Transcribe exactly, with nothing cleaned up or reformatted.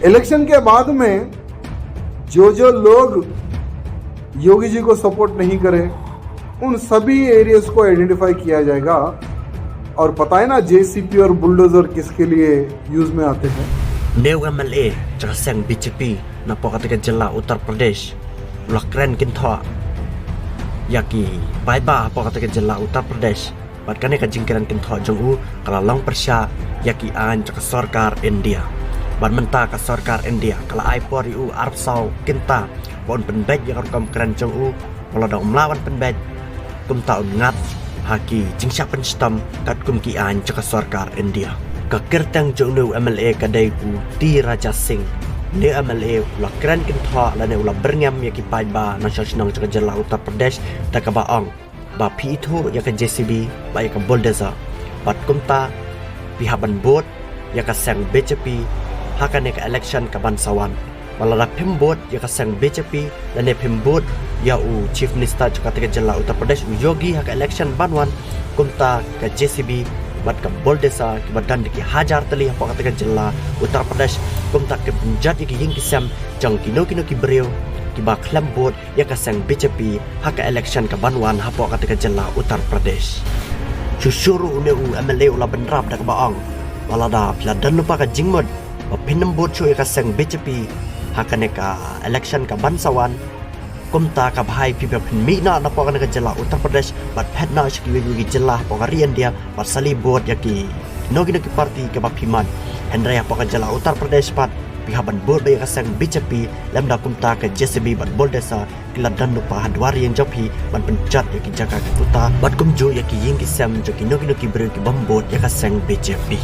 इलेक्शन के बाद में जो जो लोग योगी जी को सपोर्ट नहीं करें, उन सभी एरियाज को आइडेंटिफाई किया जाएगा। और पता है ना, जेसीबी और बुलडोजर किसके लिए यूज में आते हैं? New MLA jong ka seng BJP napoh katei ka jylla Uttar Pradesh u la kren kynthoh ïa ki paidbah hapoh katei ka jylla Uttar Pradesh. Bad kane ka jingkren kynthoh jong u ka la long pyrshah ïa ki aiñ jong ka sorkar India. Bad mynta ka sorkar India ka la ai por ïa u arphew saw kynta ba un pynbeit ïa ka rukom kren jong u. Wat la da um lah ban pynbeit, kumta un ngat ha ki jingshah pynshitom katkum ki aiñ jong ka sorkar India. Ka kyrteng jong une u MLA ka dei u T Raja Singh. Une u MLA u la kren kynthoh lane u la byrngem ïa ki paidbah na shnong shnong jong ka jylla Uttar Pradesh da kaba ong ba phi ithuh ïa ka JCB bad ïa ka bulldozer. Bad kumta phi hap ban vote ïa ka seng BJP ha kane ka election ka ban sa wan. Wat la da phim vote ïa ka seng BJP lane phim vote ïa u Chief Minister jong katei ka jylla Uttar Pradesh u Yogi ha ka election ban wan, kumta ka JCB bad ka bulldozer kiba don da ki hajar tylli hapoh katei ka jylla Uttar Pradesh, kumta kin pynjot ïa ki ïing ki sem jong kino kino ki briew kiba khlem vote ïa ka seng BJP ha ka election ka ban wan hapoh katei ka jylla Uttar Pradesh. Shuh shuh ruh une u MLA u la bynrap da kaba ong ba lada phi la don lypa ka jingmut ba phin ym vote shuh ïa ka seng BJP ha kane ka election ka ban sa wan, kumta ka bha ïa phi ba phin mih noh napoh kane ka jylla Uttar Pradesh bad phet noh sha kiwei kiwei ki jylla hapoh ka ri India bad sa leit vote ïa kino kino ki party kaba phi mon. Hynrei hapoh ka jylla Uttar Pradesh pat phi hap ban vote beit ïa ka seng BJP, lymda kumta ka JCB bad bulldozer ki la don lypa ha dwar ïing jong phi ban pynjot ïa ki jaka ki puta bad kumjuh ïa ki ïing ki sem jong kino kino ki briew kibym vote ïa ka seng BJP.